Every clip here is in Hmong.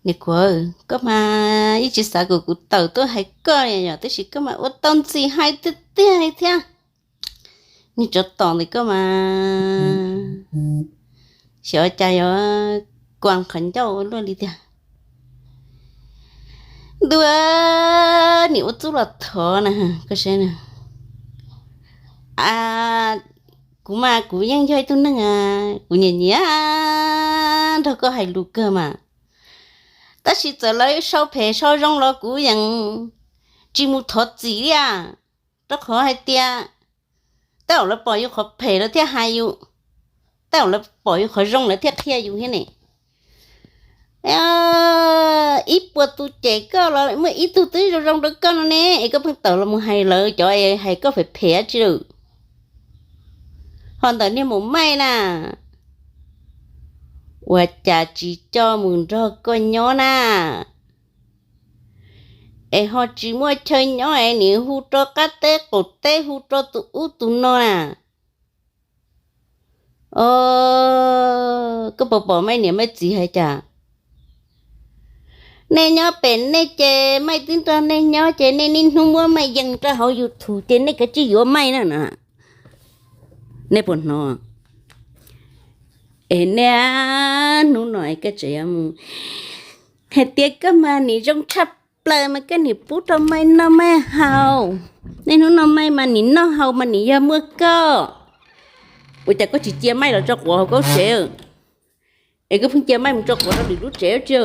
Niam Kuam, koj mas yeej tsis xav kom kuv tawm tuaj hais koj li yom, tab sis koj mas ua tau ntxim hais tiag tiag li thiab. Niag tsov tom ntawm koj mas xyov cas yuav kuas qhov ncauj ua luaj li tiag. Ntuj, nim ua txuj los thov na, koj saib na. A, kuv mas kuv yeej yog ib tug neeg kuv nyiam nyiam nrog koj hais lus kawg mas, tab sis txawm lawv sau phem sau zoo los kuv yeej tsis mus thov txim li, rau qhov hais tias tej zaum lawv pom yus qhov phem lawv thiaj hais yus, tej zaum lawv pom yus qhov zoo lawv thiaj qhia yus thiab ne. Ib puas tus cem koj los muaj ib tug twb zoo zoo rau koj no ne, es koj pheej tawm los mus hais lawv cov es hais koj phem phem dab tsi lawm. Ho ntawm niag Maum Maij na, ua cas tsis coj mus nrog koj nyob na? Es ho tsis muaj chaw nyob es nim hu rau qab teb qaum teb, hu rau tus ub tus no na. O, koj puas pom Maij niam Maij txiv hais cas? Nej nyob pem nej ces Maij twb nrog nej nyob ces nej niaj hnub muab Maij yees rau hauv YouTube ces nej kav tsij yuav Maij na. Nej puas hnov? Es nej, hnub no koj tseem yuav mus hais tias koj mas nim zoo tshaj plaws mas koj nim pub rau Maij noj Maij haus. Nej, hnub no Maij mas nim noj haus mas nim yog muaj koj. Ua cas koj tsis cia Maij los tso quav hauv koj tsev, es koj pheej cia Maij mus tso quav rau lwm lub tsev tsi?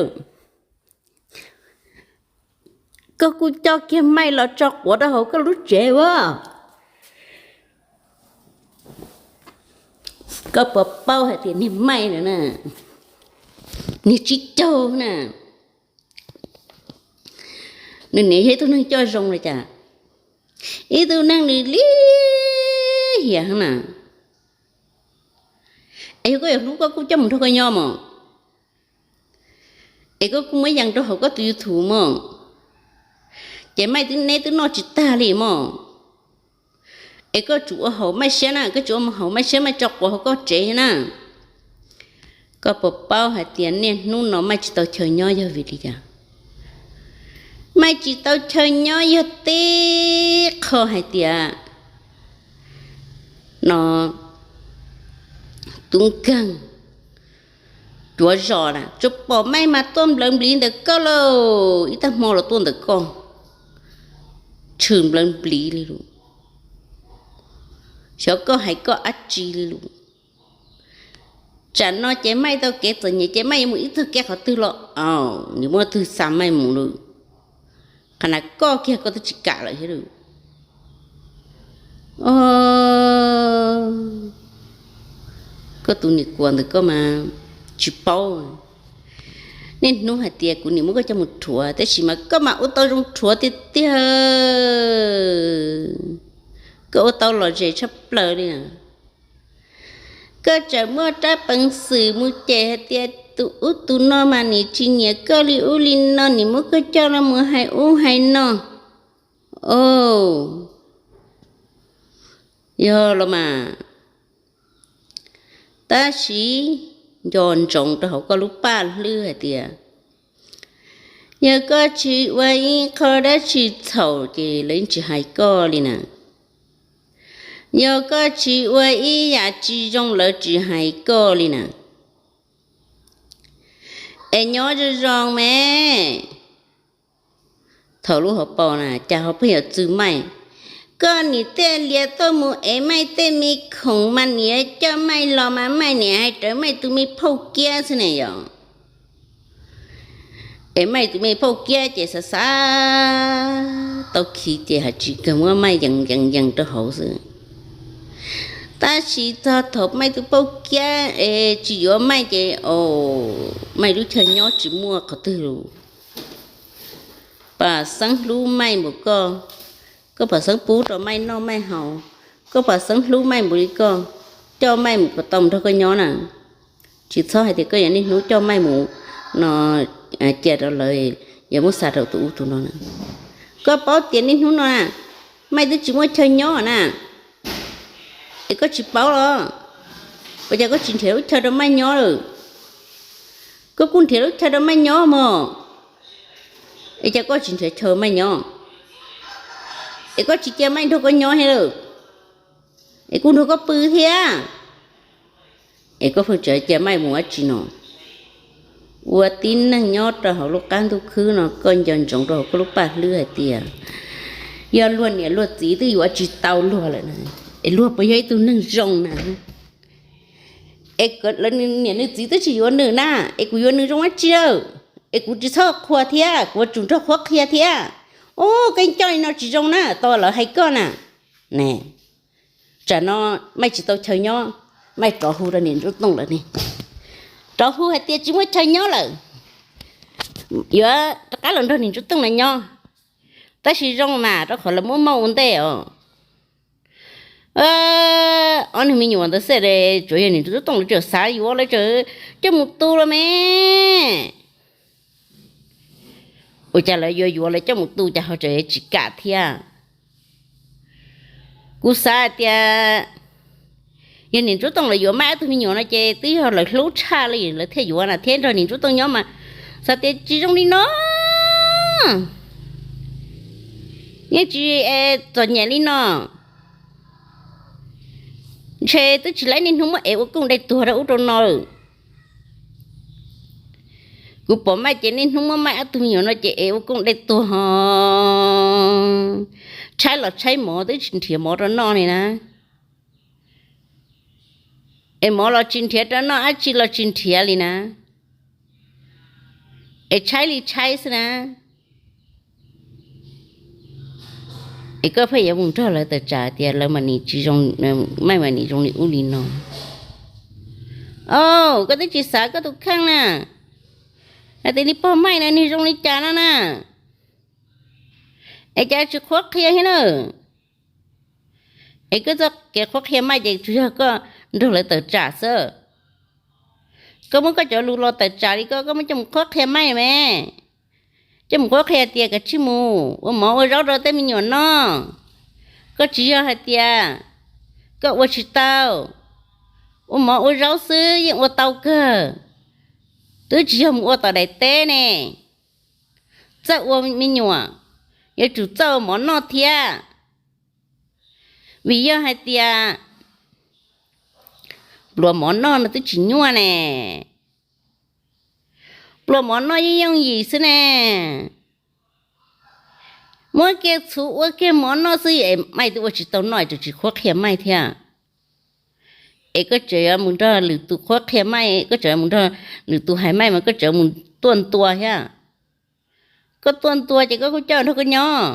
Koj kuj coj kiag Maij los tso quav rau hauv koj lub tsev ua. Koj puas paub hais tias niag Maij na, niag tsib caug na, nws nim yog ib tug neeg coj zoo li cas? Ib tug neeg li lim hiam na. Es yog koj yuav hlub koj kuj coj mus nrog koj nyob mog, es koj kuj muab yees rau hauv koj tus YouTube mog, ces Maij twb neb twb noj tsis tag li mog. Es koj tsum ua haum Maij siab na, koj tsum ua haum Maij siab, Maij tso quav hauv koj tsev na. Koj puas paub hais tias niaj hnub no Maij tsis tau chaw nyob yog vim li cas? Maij tsis tau chaw nyob yog tib qho hais tias no tub nkeeg cuav zos na tsuas pom Maij mas tuaj nplawv npliv ntawm koj lauj, ib tag hmo los tuaj ntawm koj, tshwm nplawv npliv li lus, xyov koj hais koj dab tsi li lus. Tsam no ces Maij tau kev txom nyem ces Maij yuav mus ib txog kev qhov twg los nws muaj twg xa Maij mus lawm. Qhov na koj kiag koj twb tsis kam lawm thiab lawm. Koj tus niam kuam ntawm koj mas tsis paub. Niaj hnub hais tias kuv nim muab koj coj mus rhuav, tab sis mas koj mas ua tau zoo rhuav tiag tiag. Koj ua tau lom zem tshaj plaws li. Koj tseem muaj rab peev xwm mus cem hais tias tus ub tus no mas nim tsis nyiam koj li ub li no, nim muab koj coj los mus hais ub hais no. O, yog los mas. Tab sis nco ntsoov rau hauv koj lub paj hlwb hais tias yog koj tsis ua ib qho dab tsi txhaum ces lawv yeej tsis hais koj li na. Yog koj tsis ua ib yam tsis zoo lawv tsis hais koj li na. Es nyob zoo zoo me. Thaum lub hauv paus na cas ho pheej yuav txwv Maij. Koj nim tej lias tuaj mus ev Maij tej me khoom mas nim coj Maij los mas Maij nim hais rawv Maij tus me phauj kiab xwb ne yom. Es Maij tus me phauj kiab ces xav xav tau khi ces hais tsis kawg muab Maij yees yees yees rau hauv xwb. Tab sis txog thaum Maij tus phauj kiab es tsis yuav Maij ces Maij lub chaw nyob tsis muaj qhov twg lus. Pam Xeeb hlub Maij npaum koj, koj Pam Xeeb pub rau Maij noj Maij haus, koj Pam Xeeb hlub Maij npaum li koj, coj Maij mus kom tau mus nrog koj nyob na. Tsis txhob hais tias koj yuav niaj hnub coj Maij mus no cia rau lawv, yuav muab xa rau tus ub tus no na. Koj paub tias niaj hnub no na, Maij twb tsis muaj chaw nyob na, es koj tsis paub los? Ua cas koj tsis nrhiav lub chaw rau Maij nyob lawm? Koj kuj nrhiav lub chaw rau Maj nyob mog, es cas koj tsis nrhiav chaw Maj nyob, es koj tsis cia Maj nrog koj nyob thiab lawm, es kuv nrog koj pw thiab, es koj pheej tseem cia Maj mus dab tsi no? Ua tib neeg nyob rau hauv lub qab ntuj khwb no koj nco ntsoov rau hauv koj lub paj hlwb hais tias yog luag niam luag txiv twb yuav tsis tau luag lawm na, es luag puas yog ib tug neeg zoo na? Es lawv niam nws txiv twb tsis yuav nws na, es kuv yuav nws zoo dab tsi lawm? Es kuv tsis txhob qhuas thiab, kuv yuav tsum nrog qhuab qhia thiab. Ub, koj coj li no tsis zoo na, tau lawv hais koj na. Ne, tsam no Maj tsis tau chaw nyob, Maj rov hu rau niam Ntsuab Tooj lawm ne, rov hu hais tias tsis muaj chaw nyob lawm, yuav rov qab los nrog niam Ntsuab Tooj na nyob, tab sis zoo mas rau qhov lawv muab mauj ua ntej os. Ob niag me nyuam ntawd xwb, tsuas yog niam Ntsuab Tooj lawv tseem xav yuav, lawv tseem coj mus tu los me. Ua cas lawv yuav yuav lawv coj mus tu cas ho tseem tsis kam thiab? Kuv xav hais tias yog niam Ntsuab Tooj lawv yuav Maj ob tug me nyuam no ces twb yog lawv hlub tshaj li lawv thiaj yuav na, thiab nrog niam Ntsuab Tooj nyob mas xav tias tsis zoo li no, yeej tsis txom nyem li no, ntshe twb tsis laib niaj hnub muab ev ua kooj dej tuag rau ub rau no. Kuv pom Maj ces niaj hnub muab Maj ob tug me nyuam no ces ev ua kooj dej tuag ho, tshaib los tshaib mov twb tsis nrhiav mov rau noj li na, es mov los tsis nrhiav rau noj, dab tsi los tsis nrhiav li na, es tshaib li tshaib xwb na. Es koj pheej yuav mus nrog lawv tawm tsam tias lawv mas nim tsis zoo, Maj mas nim zoo li ub li no. Au, koj twb tsis xav koj tus kheej na, hais tias li pog Maj no niag zoo li cas no na, es cas tsis qhuab qhia thiab na? Es koj txoj kev qhuab qhia Maj ces tsuas yog koj nrog lawv tawm tsam xwb. Koj muab koj cov lus los tawm tsam li koj, koj muab coj mus qhuab qhia Maj me, coj mus qhuab qhia tias kav tsij mus ua mov ua zaub rau tej me nyuam noj. Koj tsis yog hais tias koj ua tsis tau, ua mov ua zaub xwb yeej ua tau kawg, twb tsis yog mus ua tom daim teb ne. Txawj ua me nyuam, yuav tsum txawj ua mov noj thiab, vim yog hais tias pluas mov noj no twb tsis nyuaj ne, pluas mov noj yeej yooj yim xwb ne. Muab kiag txhuv ua kiag mov noj xwb es Maj twb ua tsis tau noj es tsis qhuab qhia Maj thiab. Es koj tseem yuav mus nrog lwm tus qhuab qhia Maj, koj tseem yuav mus nrog lwm tus hais Maj mas koj tseem yuav mus tuaj ntua thiab. Koj tuaj ntua ces koj kuj coj nrog koj nyob.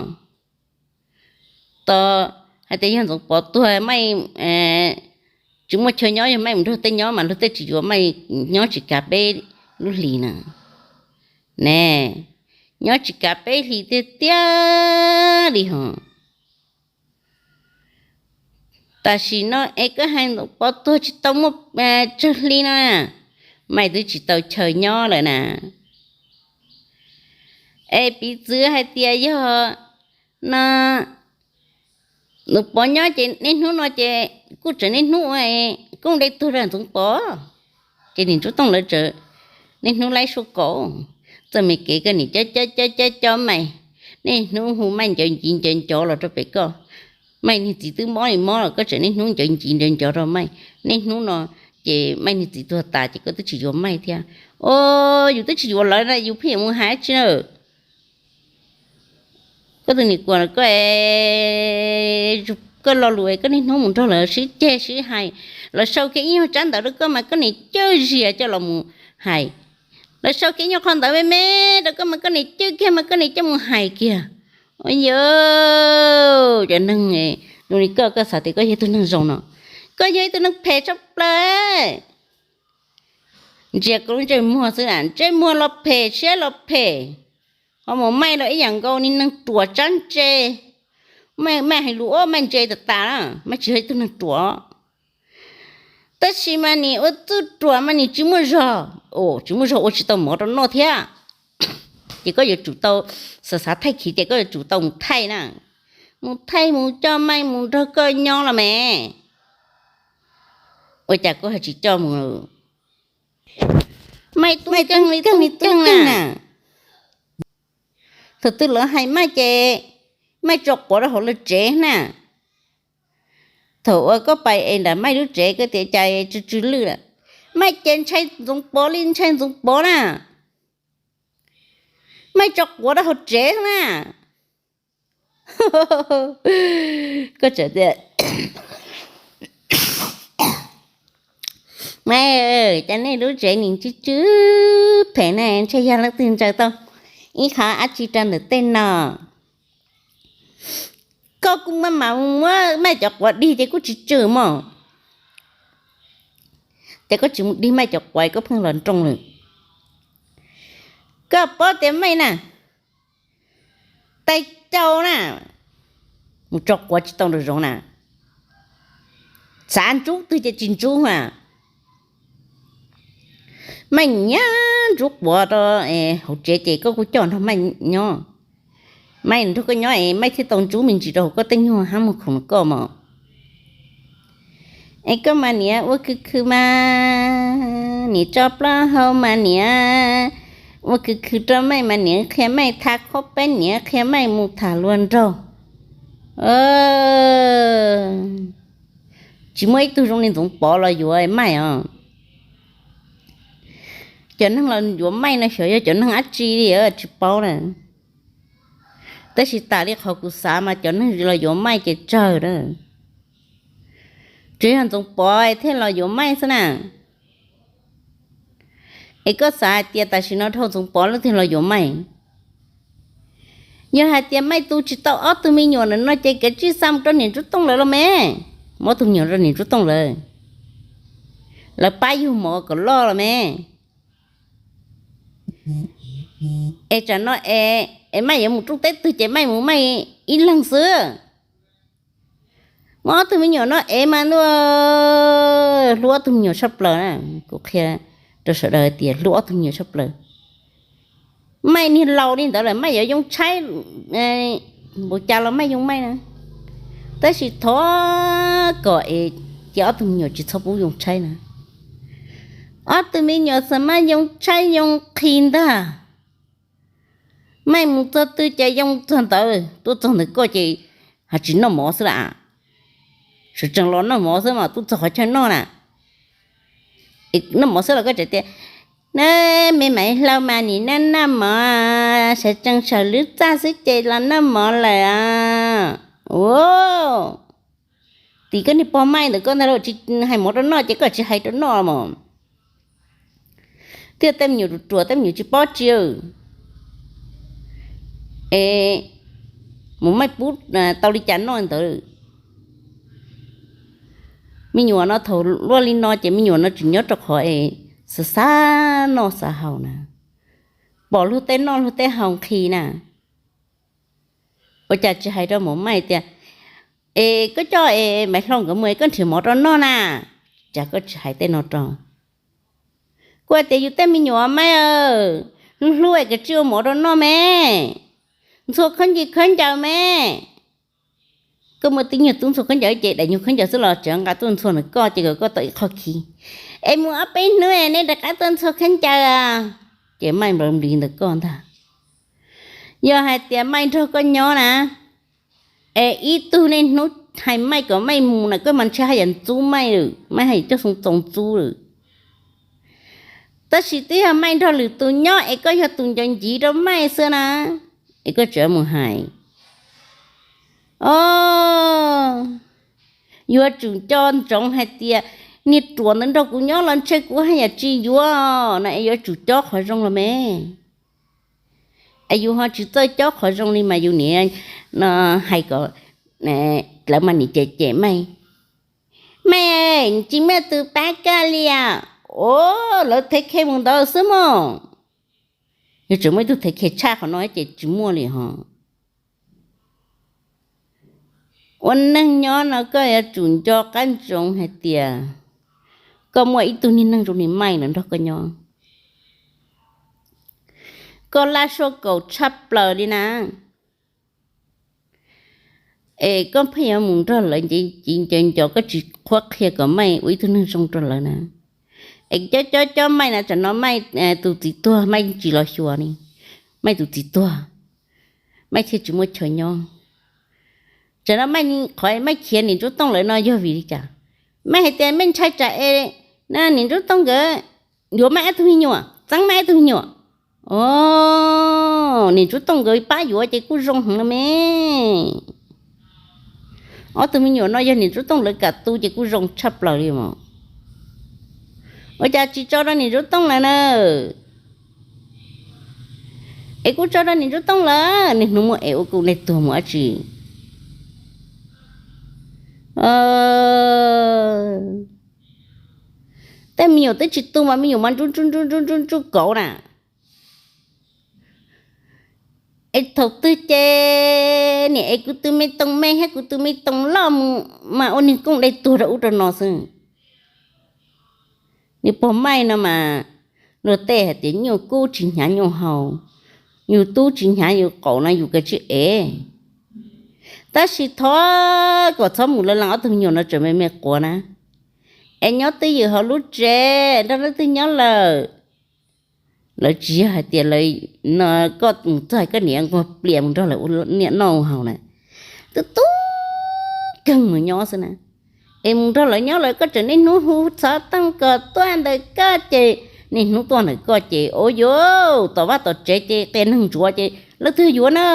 Tos hais tias yog Ntxoov Pov tuag, Maj tsis muaj chaw nyob, yog Maj mus nrog tej nyob mas luag tej tsis yuav Maj nyob tsis kav peb lub hlis na. Ne, nyob tsis kav peb hlis tiag tiag li ho. Tam sim no es koj hais Ntxoov Pov tuag tsis tau muaj tsawg hli no, Maj twb tsis tau chaw nyob lawm na. Es piv txwv hais tias yog no Ntxoov Pov nyob ces niaj hnub no ces kuj tseem niaj hnub ua kooj dej tuag rau Ntxoov Pov, ces niam Ntsuab Tooj lawv tseem niaj hnub laib suab kaum. Txoj me kev koj nim coj coj coj coj coj Maj, niaj hnub hu Maj ncawv nciv ncawv ncov los rau pem koj. Maj niag txiv twb mob li mob los koj tseem niaj hnub ncawv nciv ncawv ncov rau Maj. Niaj hnub no ces Maj niag txiv tuag tas ces koj twb tsis yuav Maj thiab. O, yus twb tsis yuav lawv na, yus pheej yuav mus hais tsi na? Koj tus niam kuam koj, koj lo lus koj niaj hnub mus nrog lawv sib ceg sib hais, lawv sau kiag ib nyuag tsab ntawv rau koj mas koj niam cawj zias coj los mus hais, lawv sau kiag ib nyuag qho ntawv me me rau koj mas koj niam cawj kiag mas koj niam coj mus hais kiag. Yawm, cov neeg zoo li koj, koj xav tias koj yog ib tug neeg zoo no, koj yog ib tug neeg phem tshaj plaws. Ntsia koj lub ntsej muag xwb, ntsej muag los phem siab los phem, ho mus Maj los ib yam nkaus, niag neeg ruam tsab ntse. Maj hais lus ob Maj ntse tas tas na, Maj tsis yog ib tug neeg ruam. Tab sis mas nim ua txuj ruam mas nim tsis muaj zog, tsis muaj zog ua tsis tau mov rau noj thiab. Ces koj yuav tsum tau xav xav thaij khiv ces koj yuav tsum tau mus thaij na, mus thaij mus coj Maj mus nrog koj nyob los me. Ua cas koj ho tsis coj mus? Maj tub keeg li tub keeg na. Thaum twg lawv hais Maj ces Maj tso quav rau hauv lawv tsev na. Thaum uas koj pais es nram Maj lub tsev koj tias cas tsw tsw lwj lawm, Maj ces ntshai Ntxoov Pov li ntshai Ntxoov Pov na. Maj tso quav rau hauv tsev na. Koj txawm tias, Maj, cas nej lub tsev nim tsw tsw phem na, ntshe yog leej twg ntsaws tau ib qho dab tsi rau ntawm tej no. Koj kuj maj mam mus muab Maj cov quav dig ces kuj tsis tsw mog. Ces koj tsis mus dig Maj cov quav koj pheej los nroo lawm. Koj paub tias Maj na, tais caus na, mus tso quav tsis tau nraum zoov na, xav ntsub twg ces tsis ntsub a. Maj nyiam ntsub quav rau hauv tsev ces koj kuj coj nrog Maj nyob. Maj nrog koj nyob es Maj thiaj tau ntsub me ntsis rau hauv koj tej nyuag hab muag khoom koj mog. Es koj mas niam ua khw khw mas, niam tso plaub hau mas niam ua khw khw rau Maj mas niam qhia Maj, tha khob peb niam qhia Maj mus tham luag nraug. Tsis muaj ib tug zoo li Ntxoov Pov los yuav Maj os. Cov neeg los yuav Maj no xyov yog cov neeg dab tsi li tsis paub na. Tab sis tas li qhov kuv xav mas cov neeg los yuav Maj ces tsawg na. Tsuas yog Ntxoov Pov thiaj los yuav Maj xwb na. Es koj xav hais tias tam sim no dhau Ntxoov Pov leej twg los yuav Maj? Yog hais tias Maj tu tsis tau ob tug me nyuam ntawm no ces kav tsij xa mus rau niam Ntsuab Tooj lawv los me. Muab ob tug me nyuam rau niam Ntsuab Tooj lawv, lawv pab yug mov kom loj los me. Es tsam no es Maj yuav mus rooj teb twg ces Maj mus Maj ib leeg xwb. Muab ob tug me nyuam no es mas ntuj, hlub ob tug me nyuam tshaj plaws na. Kuv qhia rau sawv daws hais tias hlub ob tug me nyuam tshaj plaws. Maj niag laus li ntawd lawm Maj yuav yoo tshaib npaum cas los Maj yoo Maj na. Tab sis thov kom es cia ob tug me nyuam tsis txhob pub yoo tshaib na. Ob tug me nyuam xav mas yoo tshaib yoo qhi ntag. Maj mus txog twg ces yoo txog ntawd, tuaj txog ntawm koj ces ho tsis noj mov xwb las. Sawv tsees los noj mov xwb mas tuaj txog qhov chaw noj na. Noj mov xwb los koj tseem tias, na, me Maiv Hlau mas nim no noj mov, sawv tsees saum lub txaj xwb ces los noj mov lawm. Ua, tim koj niag pog Maj ntawm koj ntag lauj, tsis hais mov rau noj ces koj tsis hais rau noj mog. Thiab tej me nyuam ruam ruam tej me nyuam tsis paub tsi, es mus Maj pub tau li cas noj ntawd. Me nyuam no thaum luaj li no ces me nyuam no tseem nyob rau qhov es xav xav noj xav haus na, pom luag tej noj luag tej haus nqhis na. Ua cas tsis hais rau Maiv Maj tias, es koj coj es Maiv Hlau nkawd mus es koj nrhiav mov rau noj na, cas koj tsis hais tej no rau? Kuv hais tias yus tej me nyuam Maiv, hlub hlub es kav tsij ua mov rau noj me, ntxhua khaub ncaws khaub ncaws me. Koj muaj tib nyuag tub ntxhua khaub ncaws ces daim nyuag khaub ncaws xwb los tseem nqa tuaj ntxhua ntawm koj ces kom koj tau ib qho khi. Es mus ob peb hnub es nej rov qab tuaj ntxhua khaub ncaws, ces Maiv nplawv npliv ntawm koj ntag. Yog hais tias Maiv nrog koj nyob na, es ib tug niaj hnub hais Maiv kom Maiv mus na koj mas ntshe haj yam ntxub Maiv lawm, Maiv haj yam coj xoo txoo ntxub lawm. Tab sis twb yog Maiv nrog lwm tus nyob es koj yog tus nco nciv rau Maiv xwb na, es koj tseem mus hais. O, yuav tsum nco ntsoov hais tias niag ruam ntawd nrog kuv nyob los ntshe kuv haj yam tsis yuav na, es yuav tsum cob qhov zoo los me. Es yus ho tsis txawj cob qhov zoo li mas yus niam no hais kom lawv mas nim cem cem Maiv. Maiv, tsis muaj tus pab koj li os. O, lawv thev khe mus ntawd xwb mog. Yog tseem muaj ib tug thev khe tshaj qhov no ces tsis muaj li ho. Ua neeg nyob no koj yuav tsum nco qab ntsoov hais tias koj muaj ib tug niag neeg zoo li Maiv lawv nrog koj nyob, koj laj suab kaum tshaj plaws li na. Es koj pheej yuav mus nrog lawv nce civ ncaws ncos, koj tsis qhuab qhia kom Maiv ua ib tug neeg zoo rau lawv na. Es cob cob cob Maj no, tsam no Maj tus txiv tuag, Maj tsis los xyuas li, Maj tus txiv tuag, Maj thiaj tsis muaj chaw nyob. Tsam no Maj, qhov Maj khiav Niam Ntsuab Tooj lawv no yog vim li cas? Maj hais tias Maj ntshai tsam es Niam Ntsuab Tooj nkawd yuav Maj ob tug me nyuam, txeeb Maj ob tug me nyuam. O, Niam Ntsuab Tooj nkawd pab yuav ces kuj zoo heev no me. Ob tug me nyuam no yog Niam Ntsuab Tooj lawv kam tu ces kuj zoo tshaj plaws li mas. Ua cas tsis tso rau Niam Ntsuab Tooj lawm na? Es kuj tso rau Niam Ntsuab Tooj lawm, niaj hnub muab es ua kuj dai tuag mus dab tsi? Tej me nyuam twb tsis tu mas me nyuam mas ntsub ntsub ntsub ntsub ntsub kauv na. Es thaum twg ces niam es kuv tus me tooj me thiab kuv tus me tooj loj mus mas ua niag kooj dai tuag rau ub rau no xwb. Nws pog Maj no mas luag tej hais tias nyuj kub tsis hnyav nyuj haus, yus tub tsis hnyav yus qaum no yus kav tsij ev. Tab sis thov kom txhob mus lawv lees ob tug me nyuam no tsam me me quav na. Es nyob twj ywm hauv lub tsev nrog leej twg nyob lawm. Lawv tsis yog hais tias lawv, no koj mus txog koj niam nquag plias mus nrog lawv ua niam noj ua haus na, twb tub kawg mus nyob xwb na. Es mus nrog lawv nyob lawm koj tseem niaj hnub hu xov tooj kom tuaj ntawm koj ces niaj hnub tuaj ntawm koj ces ua yuav tom vaj tom tsev ces qias neeg ntsuav ces leej twg yuav na?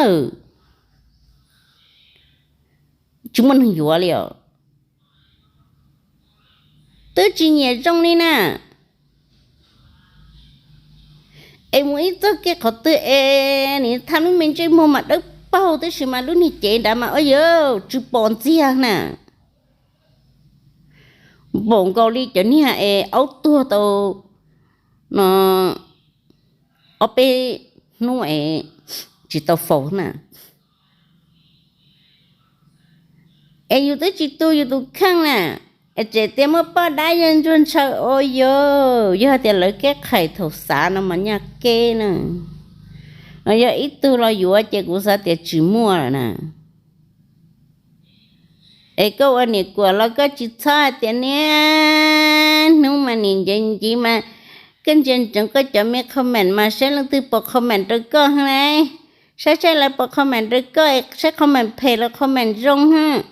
Tsis muaj neeg yuav li os. Twb tsis nyiam zoo li na. Es mus ib txoj kev qhov twg es nim thaj lub me ntsej muag mas dawb paug tab sis mas lub niag cev nrad mas ua yuav tsis pom ntxiag na. Npaum nkaus li cov niag es aub tuag tau no ob peb hnub es tsis tau faus na. Es yus twb tsis tu yus tus kheej na, es tseem tias muaj poj dab yawg ntsuag ntshaw ua yuav, yog tias lawv keb qhais thaum xav no mas nyaj keb na. Yog ib tug los yuav ces kuv xav tias tsis muaj lawm na. Es koj ua niam kuam los koj tsis txhob hais tias niaj hnub mas nim ncev nciv mas koj ntsia ntsoov koj cov me comment mas saib leej twg pom comment rau koj hab, saib saib lawv pom comment rau koj, saib comment phem los comment zoo hab.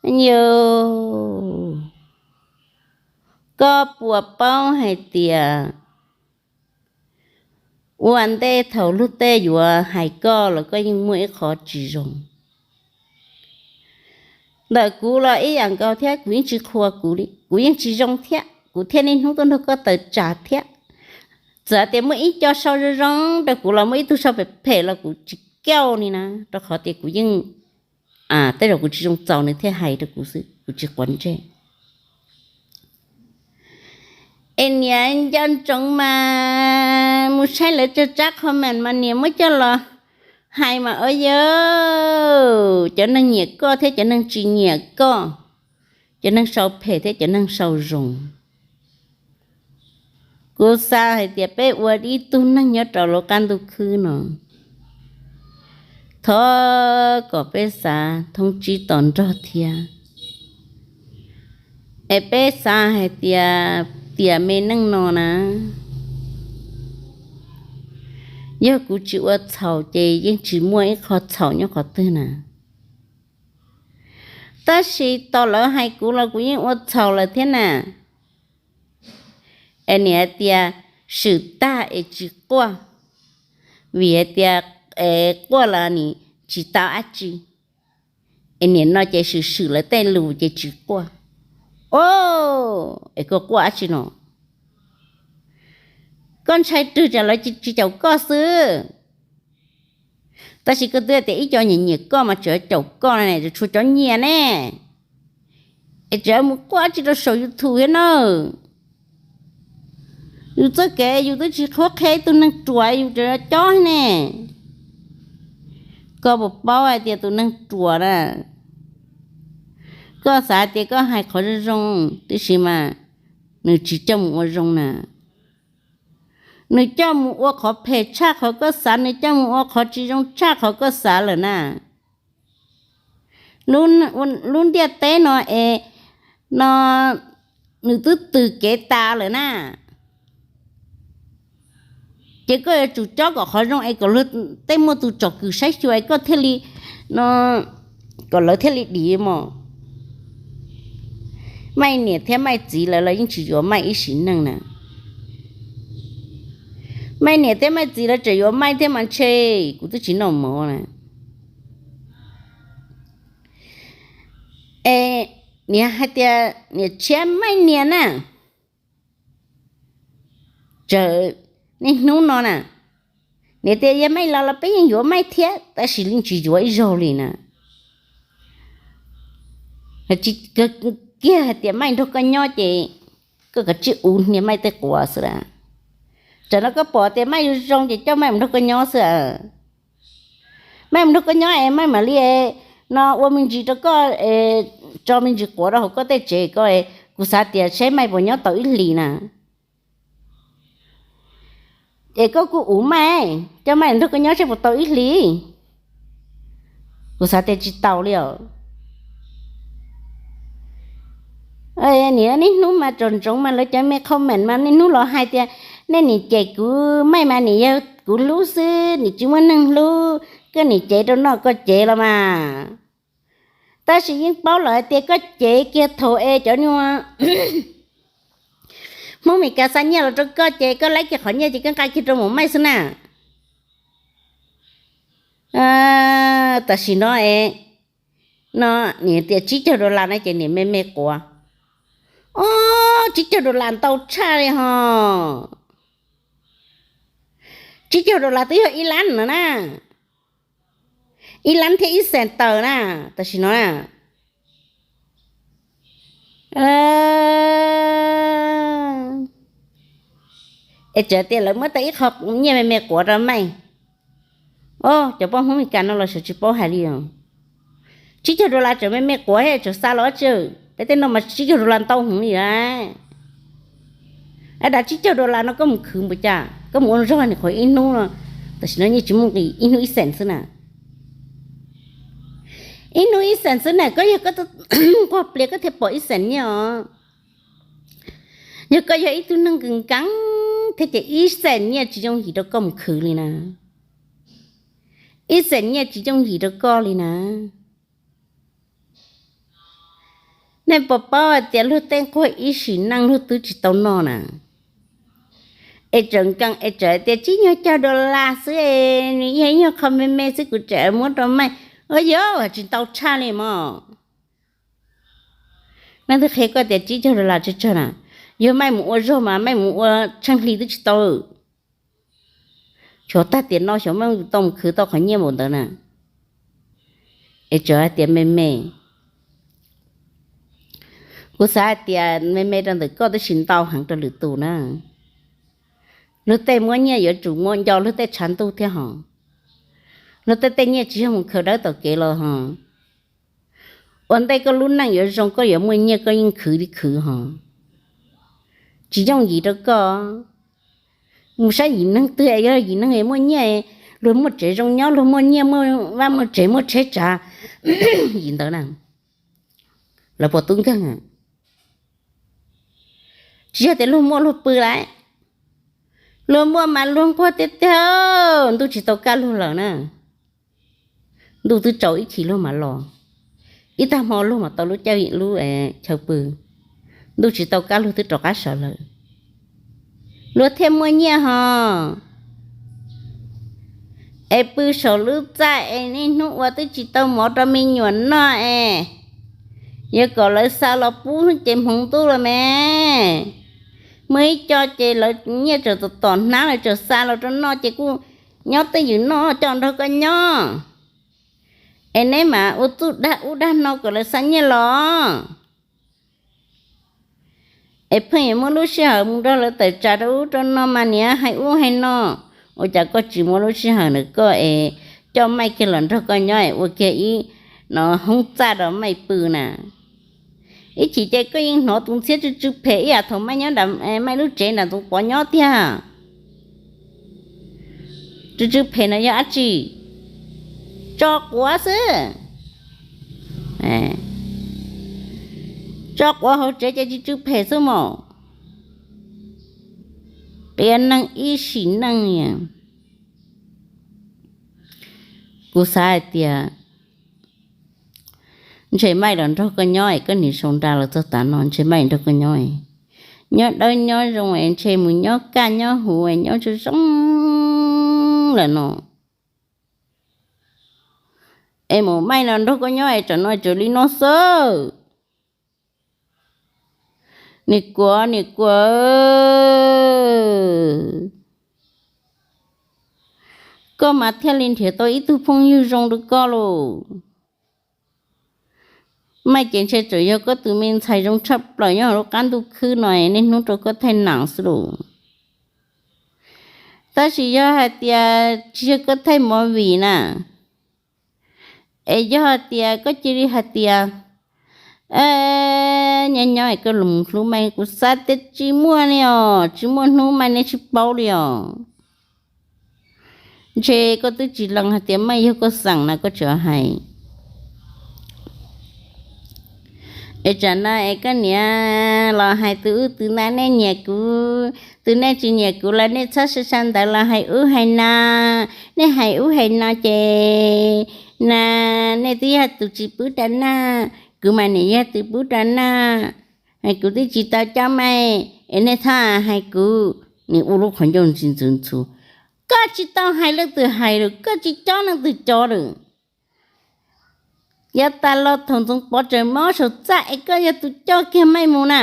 Yus, koj puas paub hais tias ua ntej thaum luag tej yuav hais koj los koj yeej muaj ib qho tsis zoo. Ntawm kuv los ib yam nkaus thiab, kuv yeej tsis qhuas kuv li, kuv yeej tsis zoo thiab, kuv thiaj niaj hnub tuaj nrog koj tawm tsam thiab. Txawm tias muaj ib co sau zoo zoo rau kuv los muaj ib tug sau phem phem los kuv tsis kauj li na, rau qhov tias kuv yeej, tej zaum kuv tsis zoo txaus nws thiaj hais rau kuv xwb, kuv tsis quav ntsej. Es niam nco ntsoov mas mus saib lawv tsab comment mas niam muab coj los hais mas ua yawg, cov neeg nyiam koj thiab cov neeg tsis nyiam koj, cov neeg sau phem thiab cov neeg sau zoo. Kuv xav hais tias peb ua ib tug neeg nyob rau lub qab ntuj khwb no, thov kom peb xav thoob tsib tos nrog thiab. Es peb xav hais tias, tiam me neej no na, yog kuv tsis ua txhaum ces yeej tsis muaj ib qho txhaum nyob qhov twg na. Tab sis tos lawv hais kuv los kuv yeej ua txhaum lawm thiab na. Es niam hais tias swm tag es tsis quaj, vim hais tias quaj los nim tsis tau dab tsi. Es niam no ces swm swm lawv tej lus ces tsis quaj. O, es koj quaj dab tsi no? Koj ntshai rwg tsam lawv tsis caum koj xwb. Tab sis koj twb tias ib co nyiam nyiam koj mas tseem caum koj ne, tseem tshuav cov nyiam ne. Es tseem mus quaj dab tsi rau saum YouTube thiab na? Yus txoj kev yus twb tsis qhuab qhia ib tug neeg ruam yus tseem cob ne. Koj puas paub hais tias tus neeg ruam na, koj xav tias koj hais qhov zoo zoo, tiam sis mas nws tsis coj mus ua zoo na. Nws coj mus ua qhov phem tshaj qhov koj xav, nws coj mus ua qhov tsis zoo tshaj qhov koj xav lawm na. Lub ntiaj teb no es, no, nws twb tws kev tas lawm na. Ces koj yuav tsum cob kom qhov zoo es kom luag tej muaj tus tsom kwm saib xyuas es koj thiaj li, no, kom lawv thiaj li dim mos. Maij niam thiab Maij txiv lawv los yeej tsis yuav Maij ib sim neej na. Maij niam thiab Maij txiv lawv tseem yuav Maij thiab mas ntshe kuv twb tsis noj mov na. Es niam hais tias niam tshiab Maij niam na, txawm niaj hnub no na, niam tias yog Maij los los peb yeej yuav Maij thiab, tab sis yeej tsis yuav ib zaug li na. Kiag hais tias Maij nrog koj nyob ces koj kav tsij ua niag Maij tej quav xwb las. Tsam no koj pom tias Maij zoo ces coj Maij mus nrog koj nyob xwb. Maij mus nrog koj nyob es Maij mam li, no, ua me ntsis rau koj, tso me ntsis quav rau hauv koj tej tsev ko, kuv xav tias saib Maij puas nyob tau ib hlis na. Es koj kuj ua Maij, coj Maij nrog koj nyob saib puas tau ib hlis. Kuv xav tias tsis tau li os. Niam, niaj hnub mas tsom ntsoov mas lawv cov me comment mas niaj hnub los hais tias nej nim cem kuv, Maij mas nim yog kuv hlub xwb, nim tsis muaj neeg hlub, koj nim cev rau noj koj cev los mas. Tab sis yeej paub lawm hais tias koj cev kiag thaum es cov Hmoob Meskas xa nyiaj los rau koj ces koj laib kiag qhov nyiaj ces koj nqa kiag rau maum Maij xwb na. Tam sim no es, no, niam tias tsib caug dollar no ces niam me me quav. Ob, tsib caug dollar ntau tshaj li hos. Tsib caug dollar twb yog ib lab no na. Ib lab thiab ib xees tawm na, tam sim no na. Es txawm tias lawv muab tau ib qho nyiaj me me quav rau Maij. Ob, cov poj Hmoob Meskas no los xyov tsis paub hais li os. Tsib caug dollar tseem me me quav thiab tseem xa los tsis, peb tej no mas tsib caug dollar ntau heev li lawm. Ab, dav tsib caug dollar no koj mus khwv npaum cas, koj mus ua zog nim qhuav ib hnub no, tam sim no yeej tsis muaj nqis, ib hnub ib xees xwb na. Ib hnub ib xees xwb na, koj yog koj nquag plias koj thiaj pom ib xees nyiaj os. Yog koj yog ib tug neeg nkees nkees thiab ces ib xees nyiaj tsis yooj yim rau koj mus khwv li na. Ib xees nyiaj tsis yooj yim rau koj li na. Nej puas paub hais tias luag tej nquag ib sim neej luag twb tsis tau noj na. Es tseem nkees es tseem tias tsib nyuag caug dollar xwb, nws yog ib nyuag qho me me xwb kuv tseem muab rau Maij. Ua yog tsis ntau tshaj li mog. Leej twg qhia koj tias tsib caug dollar tsawg tsawg na? Yog Maij mus ua zog mas Maij mus ua tsheej hli twb tsis tau. Xyov tag tiam no xyov Maij tau mus khwv tau qhov nyiaj npaum ntawd na. Es tseem hais tias me me. Kuv xav hais tias me me rau ntawm koj tab sis ntau heev rau lwm tus na. Luag tej muab nyiaj yuav tsum muab nco luag tej tshav ntuj thiab hos. Luag tej tej nyiaj tsis yog mus khaws dawb tom kev los hos. Ua ntej koj lub neej yuav zoo koj yuav muaj nyiaj koj yeej khwv li khwv hos. Tsis yooj yim rau koj. Mus saib yim neeg twg yog yim neeg muaj nyiaj, luag muaj tsev zoo nyob, luag muaj nyiaj muaj vaj muaj tsev muaj tsheb tsav, yim ntawd na, lawv puas tub nkeeg? Tsis yog tias luag muaj luag pw lawm, luag muaj mas luag nquag tiag tiag, ntuj tsis tau kaj luag lawm na. Ntuj twb tsaus ib chim luag mam los, ib tag hmo luag mam tau lub caij lub chaw pw. Ntuj tsis tau kaj luag twb rov qab sawv lawm, luag thiaj muaj nyiaj hos. Es pw saum lub txaj es niaj hnub ua twb tsis tau mov rau me nyuam noj es, yuav kom lawv xa los pub ces hmoov ntuj los me. Muaj ib co ces lawv nyiaj tseem tom tom hnab lawv tseem xa los rau noj ces kuj nyob twj ywm noj coj nrog koj nyob. Es neb mas ua txuj dag ub dag no kom lawv xa nyiaj los. Es pheej yuav muaj lub sij hawm mus nrog lawv tawm tsam rau ub rau no mas niaj hais ub hais no, ua cas koj tsis muaj lub sij hawm ntawm koj es coj Maij kiag los nrog koj nyob es ua kiag ib no hoob txaj rau Maij pw na? Ib chim ces koj yeej hnov tus ntxhiab tsw tsw phem ib yam thaum Maij nyob nram Maij lub tsev nram tus pov nyob tiag. Tsw tsw phem no yog dab tsi? Tso quav xwb. Tso quav hauv tsev ces tsw tsw phem xwb mos. qias neeg ib sim neej. Kuv xav hais tias ntshe Maij los nrog koj nyob es koj niam sau nra los txog tav no ntshe Maij nrog koj nyob, nyob dawb nyob zoo es ntshe mus nyob kaj nyob huv es nyob zoo zoo lawm no. Es mus Maij no nrog koj nyob es tsam no tsuas li no xwb. Niam Kuam, niam Kuam, koj mas thiaj li nrhiav tau ib tug phooj ywg zoo rau koj lauj. Maij ces ntshe tseem yog koj tus me ntxhais zoo tshaj plaws nyob hauv lub qab ntuj khwb no niaj hnub rau koj thaij nam xwb lauj. Tab sis yog hais tias tsis yog koj thaij movie na, es yog hais tias koj cia li hais tias nyob nyob es koj los hlub Maij, kuv xav tias tsis muaj li os, tsis muaj hnub Maij nej tsis paub li os. Ntshe koj twb tsis lees hais tias Maij yog koj xeem na koj tseem hais. Es tsam no es koj niam los hais tus ub tus no nej nyiam kuv, tus nej tsis nyiam kuv los nej txhob sab sab ntawd los hais ub hais no, nej hais ub hais no ces na, nej twb yog tus tsis pub rau noj, kuv mas nim yog tus pub rau noj, kuv twb tsis tau coj Maij es nej txhob hais kuv. Nws ua lub qhov ncauj ntxhi ntxhov ntxhov, koj tsis tau hais leej twg hais lawm, koj tsis coj leej twg coj lawm. Yav tas los thaum Ntxoov Pov tseem mob saum txaj es koj yog tus coj kiag Maij mus na.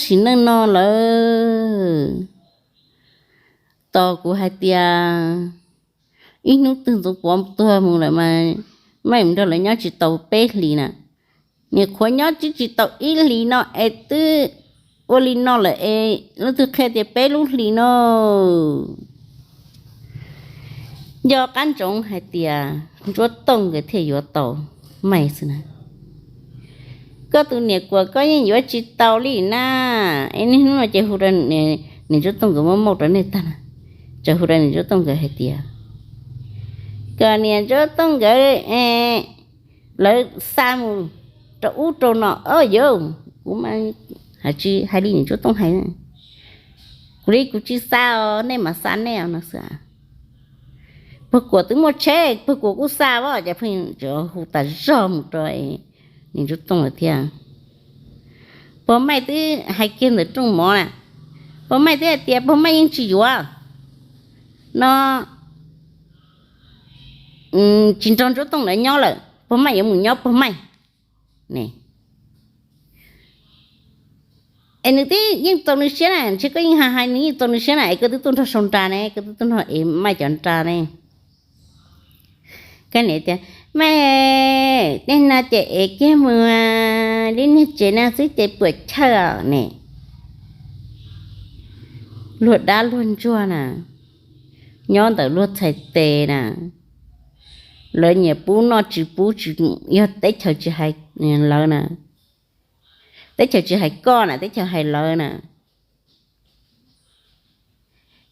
Sim neej no lawm, tos kuv hais tias ib hnub twg Ntxoov Pov tuag mus lawm mas Maij mus nrog lawv nyob tsis tau peb hlis na. Niam qhuav nyob tsis tsis tau ib hlis no es twb ua li no lawm es leej twg qhia tias peb lub hlis no. Nco qab ntsoov hais tias Ntsuab Tooj nkawd thiaj yuav tau Maij xwb na. Koj tus niam Kuam koj yeej yuav tsis tau li na. Es niaj hnub no ces hu rau niam Ntsuab Tooj nkawd muab mauj rau nej tag na, tseem hu rau niam Ntsuab Tooj nkawd hais tias kom niam Ntsuab Tooj nkawd lawv xa mus rau ub rau no. Au yauv, kuv mas hais tsis hais li niam Ntsuab Tooj hais, kuv li kuv tsis xa os, nej mas xa nej os no xwb. Pog Kuam twb muaj tsheb, Pog Kuam kuj xa os, ces pheej hu tas zog mus rau niam Ntsuab Tooj lawm thiab. Pog Maij twb hais kiag ntawm rooj mov na, Pog Maij twb hais tias Pog Maij yeej tsis yuav no, tsis nrog Ntsuab Tooj lawv nyob lawm, Pog Maij yuav mus nyob Pog Maij. Es nws twb yeej txaus nws siab na, ntshe koj yeej hais hais nws yeej txaus nws siab na, es koj twb tuaj nrog sau nra ne, koj twb tuaj nrog ev Maij cov nra ne. Koj niam tias, Maij, tej no ces ev kiag mus, lub niag tsev no xwb ces puam chawj os ne. Luag dab luag ntsuag na, nyob ntawm luag txhais tes na, lawv nyiam pub noj tsis pub tsis, yog teb chaws tsis hais lawv na, teb chaws tsis hais koj na, teb chaws hais lawv na.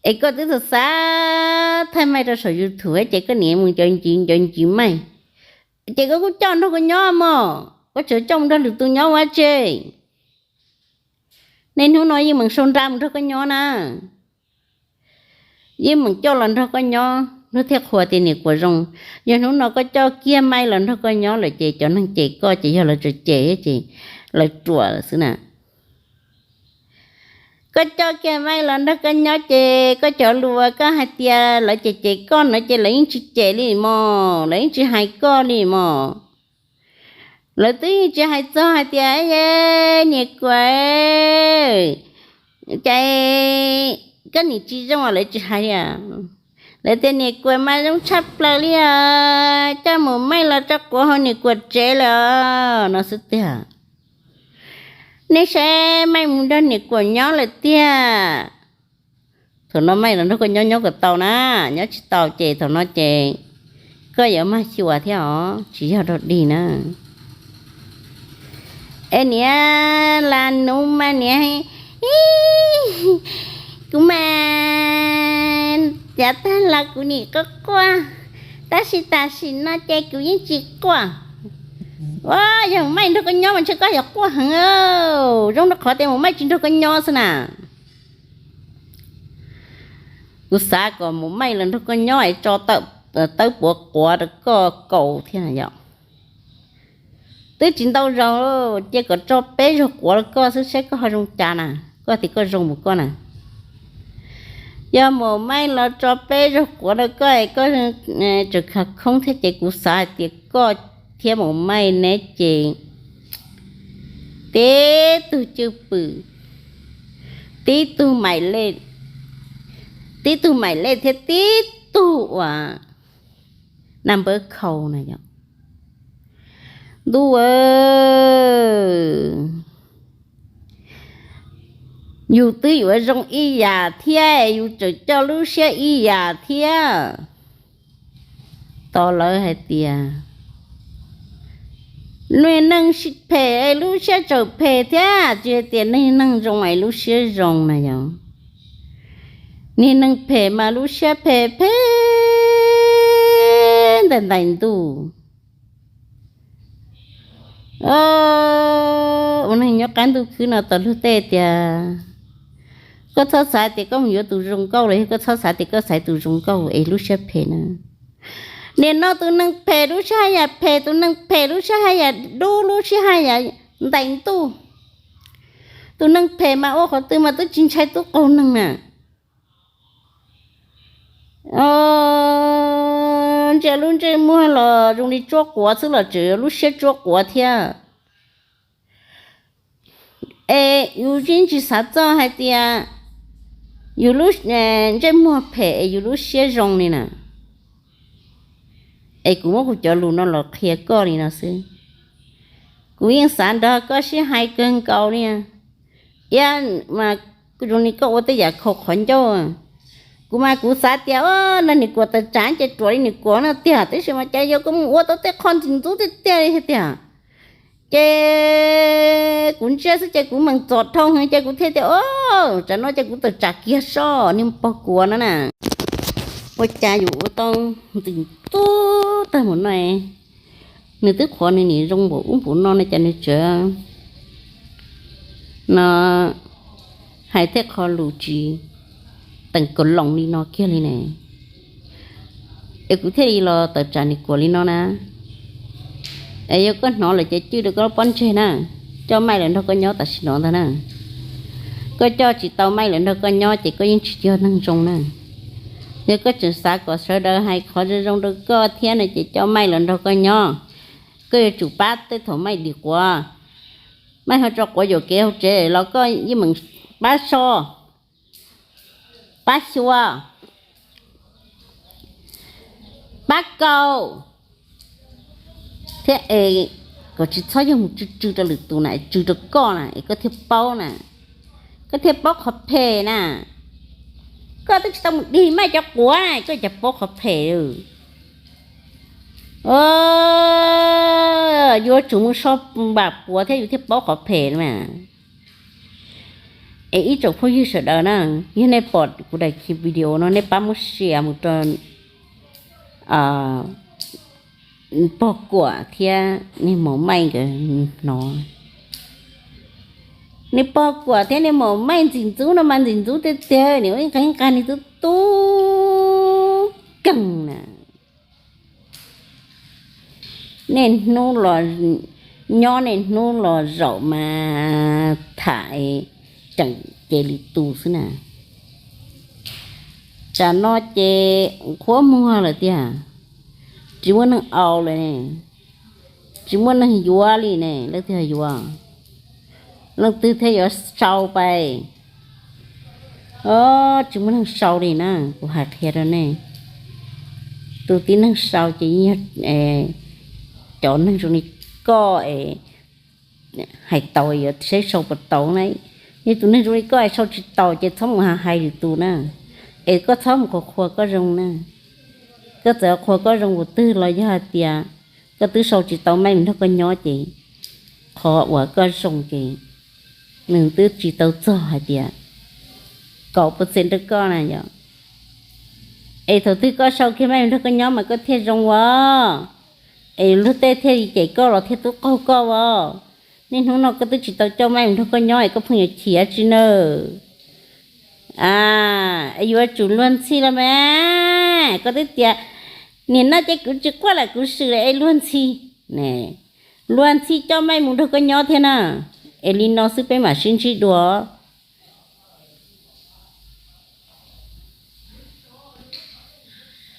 Es koj twb txawm xav thaij Maij rau saum YouTube ces koj niam mus ncaws ncig ncaws ncig Maij, ces koj kuj coj nrog koj nyob mog, koj tseem coj mus nrog lwm tus nyob ua tsi? Niaj hnub no yeej meem sau nra mus nrog koj nyob na, yeej meem coj los nrog koj nyob, luag thiaj qhuas tias niam Kuam zoo. Yog hnub no koj coj kiag Maij los nrog koj nyob lawm ces cov neeg cem koj ces yog lawv tseem cem ces lawv ruam lawm xwb na. Koj coj kiag Maij los nrog koj nyob ces koj cov lus uas koj hais tias lawv cem cem koj no ces lawv yeej tsis cem li mog, lawv yeej tsis hais koj li mog. Lawv twb yeej tsis hais txog hais tias, niam Kuam, cas koj nim tsis zoo, lawv tsis hais li. Lawv tias niam Kuam mas zoo tshaj plaws li os, coj mus Maij los tso quav hauv niam Kuam tsev lawm no xwb tiag. Nej saib Maij mus nrog niam Kuam nyob lawm tiag. Thaum no Maij los nrog koj nyob nyob kom tau na, nyob tsis tau ces thaum no ces koj yuav mag xyuas thiab os, tsis yog dog dig na. Es niam, las nus mas niam, kuv mas yav tag los kuv nim quaj quaj, tab sis tam sim no ces kuv yeej tsis quaj. Ua, yog Maim nrog koj nyob mas ntshe koj yuav quaj heev, zoo rau qhov tias Maim tsis nrog koj nyob xwb na. Kuv xav kom Maim los nrog koj nyob es tso tawb puav quav rau koj kaus thiab yom. Twb tsis ntau zaus, cia kom tso peb zaug quav rau koj xwb saib koj ho zoo cas na, koj tias koj zoo mus koj na. Yog Maim los tso peb zaug quav rau koj es koj tseem khav khoob thiab ces kuv xav hais tias koj thiab Maim neb ces tib tug cwj pwm, tib tug maim lej, tib tug maim lej thiab tib tug uas naj npawb khau na yom. Ntuj aw, yus twb yuav zoo ib yam thiab yus tseem coj lub siab ib yam thiab. Tos lawv hais tias niag neeg phem es lub siab tseem phem thiab, tsis hais tias niag neeg zoo es lub siab zoo na yom. Niag neeg phem mas lub siab phem phem ntais ntais ntuj. Ua neeg nyob qab ntuj khwb no tau luag tej tias, koj txhob xav tias koj mus yuav tus zoo nkauj los yog koj txhob xav tias koj xaiv tus zoo nkauj es lub siab phem na. Nim no tus neeg phem lub siab haj yam phem, tus neeg phem lub siab haj yam dub, lub siab haj yam ntais ntuj. Tus neeg phem mas ua qhov twg mas twb tsis ntshai tub qaug neeg na. Ntsia lub ntsej muag los zoo li tsuab quav xwb los tseem yuav lub siab tsuab quav thiab. Es yus yeej tsis xav txog hais tias yus lub ntsej muag phem es yus lub siab zoo li na. Es kuv muab kuv cov lus no los qhia koj li no xwb. Kuv yeej xav nrog koj sib hais kawg nkaus li. Iab mas zoo li koj ua tej yam khaus qhov ncauj. Kuv mas kuv xav tias o, nws nim kuam tawm tsam ces ruam li nim kuam no tiag, tab sis mas cas yog koj mus ua tau tej qho ntxim ntxub tiag tiag li tiag. Ces kuv ntsia xwb ces kuv meem txom dhau heev ces kuv thiaj tias o, tsam no ces kuv tawm tsam kiag soj niag pog kuam no na. Ua cas yus ua tau ntxim ntxub tag mus no, nws twb qhuav nws nim zoo npaum ub npaum no ne, cas nws tseem no hais tej qho lus tsis teem kaus loos li no kiag li ne. Es kuv thiaj li los tawm tsam nim kuam li no na. Es yog koj hnov lawm ces cwj rau koj lub pob ntseg na, coj Maij lawv nrog koj nyob tam sim no ntag na. Koj coj tsis tau Maij lawv nrog koj nyob ces koj yeej tsis yog neeg zoo na. Yog koj tseem xav kom sawv daws hais qhov zoo zoo rau koj thiab no ces coj Maij lawv nrog koj nyob, koj yuav tsum pab tej thaum Maij dim quav. Maij ho tso quav yuam kev hauv tsev los koj yeej meem pab so, pab xyuas, pab kaus thiab es kom tsis txhob yog mus tsw tsw rau lwm tus na, tsw rau koj na es koj thiaj paub na, koj thiaj paub qhov phem na. Koj twb tsis tau mus dig Maij cov quav na koj cas paub qhov phem. Yuav tsum mus so npam puav thiab yus thiaj paub qhov phem mas. Es ib tsoom phooj ywg sawv daws na, yog nej pom kuv daim video no nej pab muab share mus rau pog Kuam thiab niag maum Maij nkawd hnov. Niag pog Kuam thiab niag maum Maij ntxim ntxub no mas ntxim ntxub tiag tiag, nws ua ib nqag ib nqag niag tub tub keeg na. Niaj hnub los nyob niaj hnub los zaum mas tham tseem ces lwm tus xwb na. Tsam no ces qhuav muag lawm tiag, tsis muaj neeg au lawm ne, tsis muaj neeg yuav li ne, leej twg yuav, leej twg thiaj yuav sau pais. Tsis muaj neeg sau li na, kuv hais qhia rau nej, tus tib neeg sau ces yog cov neeg zoo li koj es hais tau yuav saib sau puas tau na. Yog tus neeg zoo li koj es sau tsis taus ces txhob mus hais lwm tus na, es koj txhob mus qhuas qhuas koj zoo na. Koj txawm qhuas koj zoo ua twg los yog hais tias koj twb sau tsis tau Maij mus nrog koj nyob ces qhov uas koj zoo ces nws twb tsis tau txog hais tias kaum pua txees rau koj na yom. Es thaum twg koj sau kiag Maij mus nrog koj nyob mas koj thiaj zoo ua. Es luag tej thiaj li cem koj los thiaj tub qaug koj as. Niaj hnub no koj twb tsis tau coj Maj mus nrog koj nyob es koj pheej yuav chim tsi nawb? A, es yuav tsum luag ntxhi los mas. Koj twb tias, nim no ces kuv tsis quaj lawm kuv swm lawm es luag ntxhi. Luag ntxhi coj Maj mus nrog koj nyob thiab na. Es li no xwb peb mam sib ntsib dua.